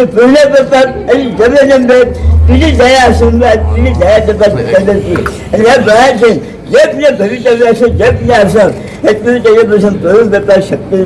पूर्ण करतात आणि जगदंबे तुझी दया असून तुझी दया तपास आणि या बळाचे जे आपल्या भवितव्य असो जे आपल्या असो हे तुम्ही त्याच्यापासून करून देता शक्ती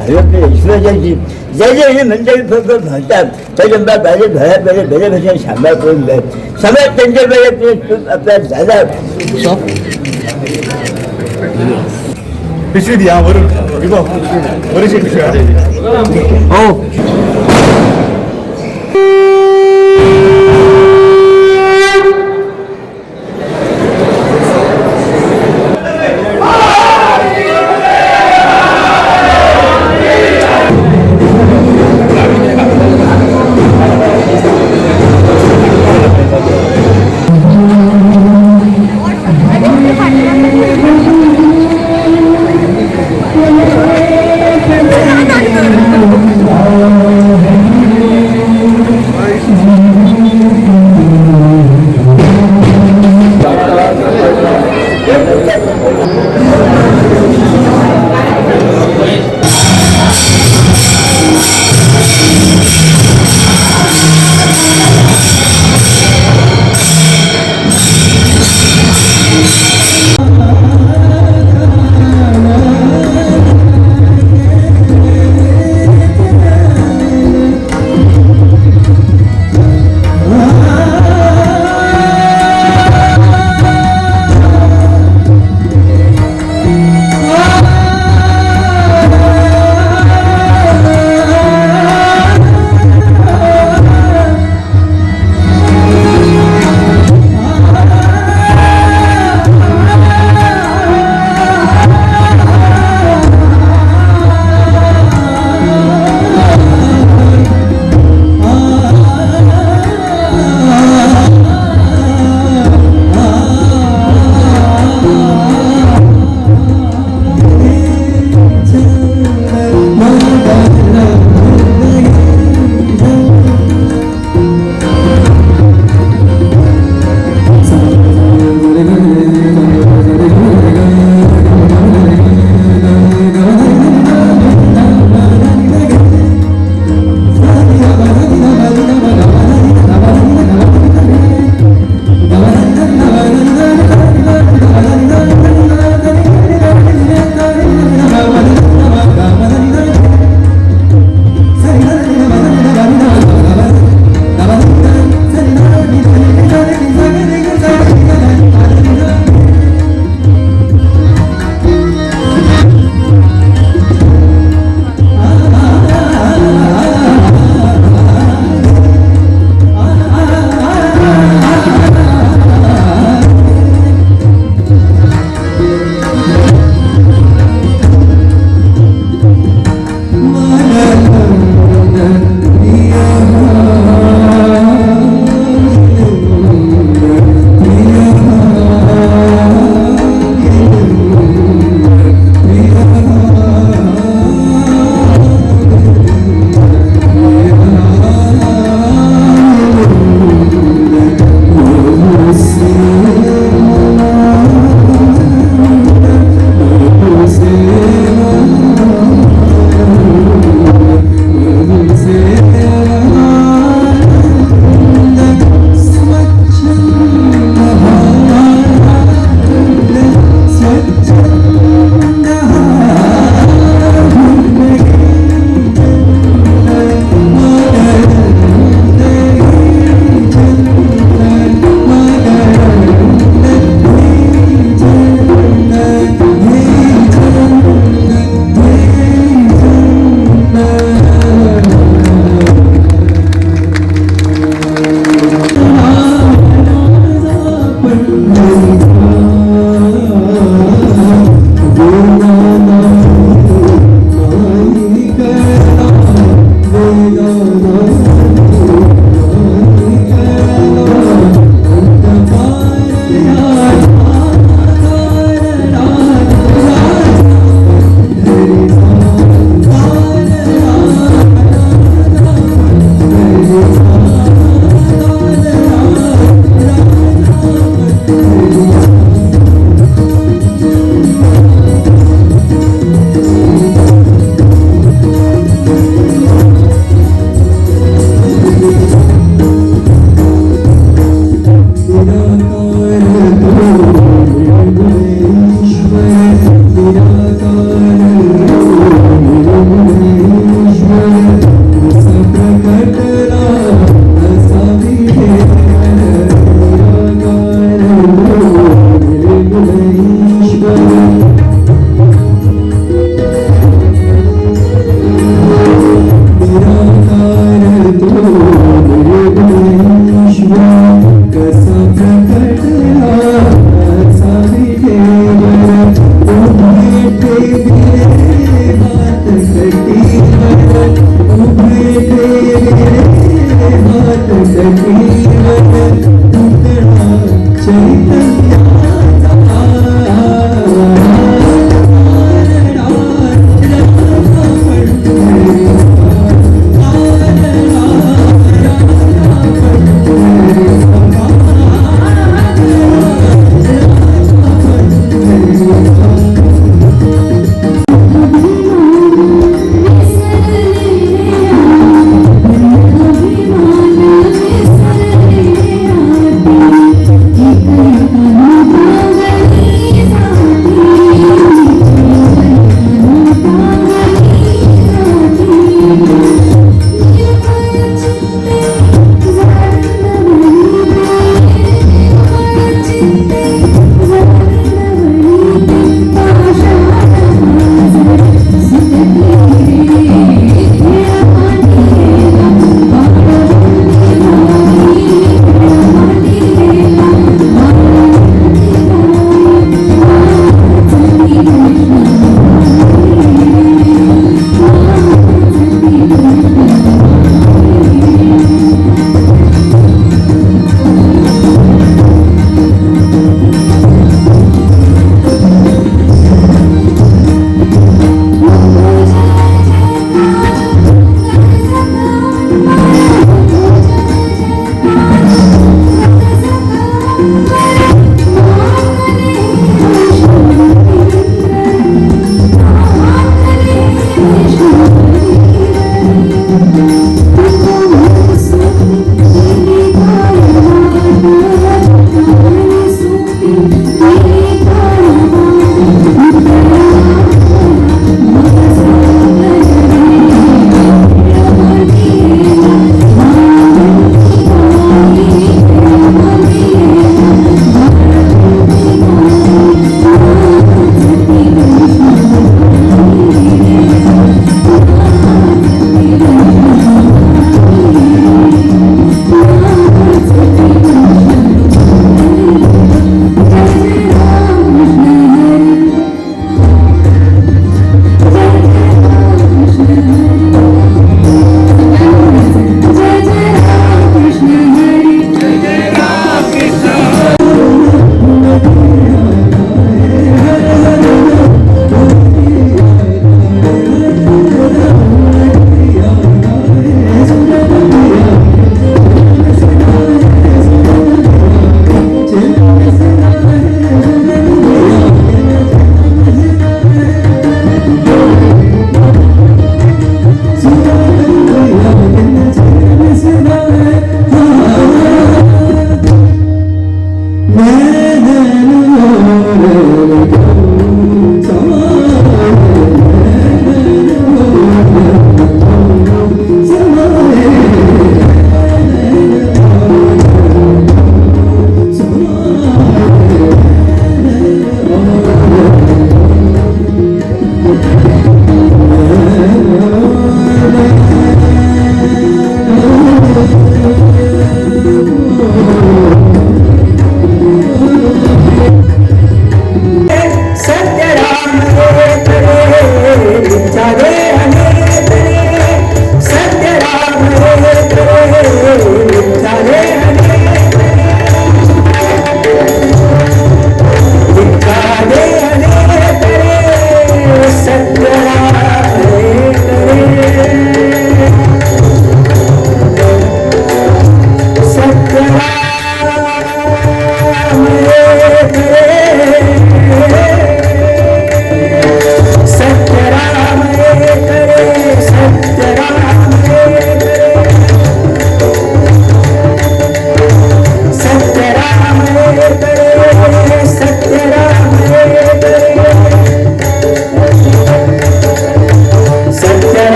हवे ईश्वराची जे जे हे मंडळी फक्त म्हणतात त्याच्या बाजे घरात बरे बरे भजन सांभाळ करून दे सगळ्यात त्यांच्या वेळेत तू आपल्या दादा पिशवी द्या वरून विभव बरीचशी पिशवी हा. हो.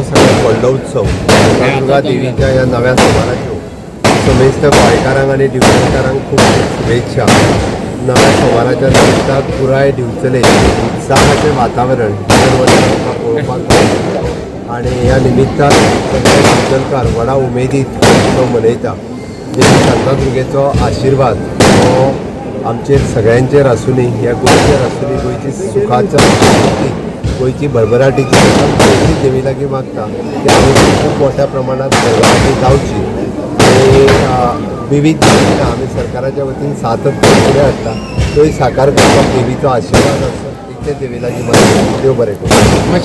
सगळ्यात व्हडलो उत्सव शांतादुर्गा देवीच्या ह्या नव्या सोमाराच्यो समेस्त गोंयकारांक आनी दिवचलकारांक खूब शुभेच्छा. नव्या सोमाराच्या निमित्तान पुराय दिवचले उत्साहाचें वातावरण दर वर्सा आमकां पळोवपाक मेळटा आनी ह्या निमित्तान सगळे दिवचलकार व्हडा उमेदीत उत्सव मनयता. देवी शांतादुर्गेचो आशिर्वाद हो आमचेर सगळ्यांचेर आसुनी, ह्या गोंयचेर आसुनी, गोंयची सुखाचो समृद्धी, गोंयची भरभराटीची गोंयची देवी लागीं मागता की आमी खूब मोठ्या प्रमाणात भरभराटी जावची आनी विविध योजना आमी सरकाराच्या वतीन सातत्यान फुडें हाडटा तोय साकार करपाक देवीचो आशिर्वाद आसत इतलें देवी लागीं मागता. देव बरें करूं.